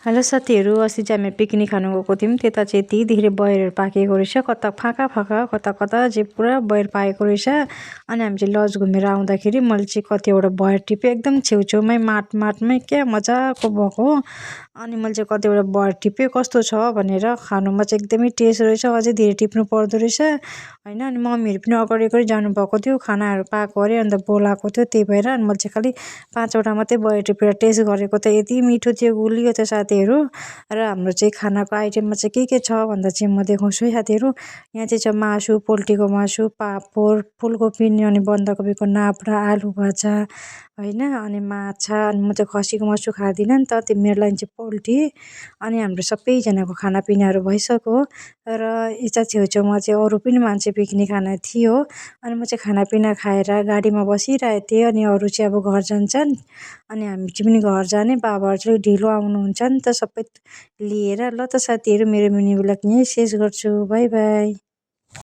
Hello साथीहरू, अस्ति चाहिँ हामी पिकनिक खानु गएको थियौँ। त्यता चाहिँ यति धेरै बयरहरू पाकेको रहेछ, कता फाका फाका कता कता चाहिँ पुरा बयर पाकेको रहेछ। अनि हामी चाहिँ लज घुमेर आउँदाखेरि मैले चाहिँ कतिवटा बयर टिपेँ, एकदम छेउछेउमै माटमै क्या मजाको भएको। अनि मैले चाहिँ कतिवटा बयर टिपेँ, कस्तो छ भनेर। खानुमा चाहिँ एकदमै टेस्ट रहेछ, अझै धेरै टिप्नु पर्दो रहेछ होइन। अनि मम्मीहरू पनि अगाडि अगाडि जानुभएको थियो, खानाहरू पाएको अरे, अन्त बोलाएको थियो, त्यही भएर। अनि मैले चाहिँ खालि 5वटा मात्रै बयर टिपेर टेस्ट गरेको, त यति मिठो थियो, गुलियो थियो साथीहरू। र हाम्रो चाहिँ खानाको आइटममा चाहिँ के छ भन्दा चाहिँ म देखाउँछु है साथीहरू। यहाँ चाहिँ छ मासु, पोल्ट्रीको मासु, पापड, फुलकोपी अनि बन्दाकोपीको नाप्रा, आलु भाजा होइन, अनि माछा। अनि म चाहिँ खसीको मासु खाँदिनँ नि त, त्यो मेरो लागि चाहिँ पोल्ट्री। अनि हाम्रो सबैजनाको खानापिनाहरू भइसक्यो र यता छेउछाउमा चाहिँ अरू पनि मान्छे पिकनिक खान थियो। अनि म चाहिँ खानापिना खाएर गाडीमा बसिरहेको थिएँ। अनि अरू चाहिँ अब घर जान्छन्, अनि हामी चाहिँ पनि घर जाने। बाबाहरू चाहिँ ढिलो आउनुहुन्छ नि त सबै लिएर। ल त साथीहरू, मेरो मिनी ब्लग यहीँ शेष गर्छु। By by.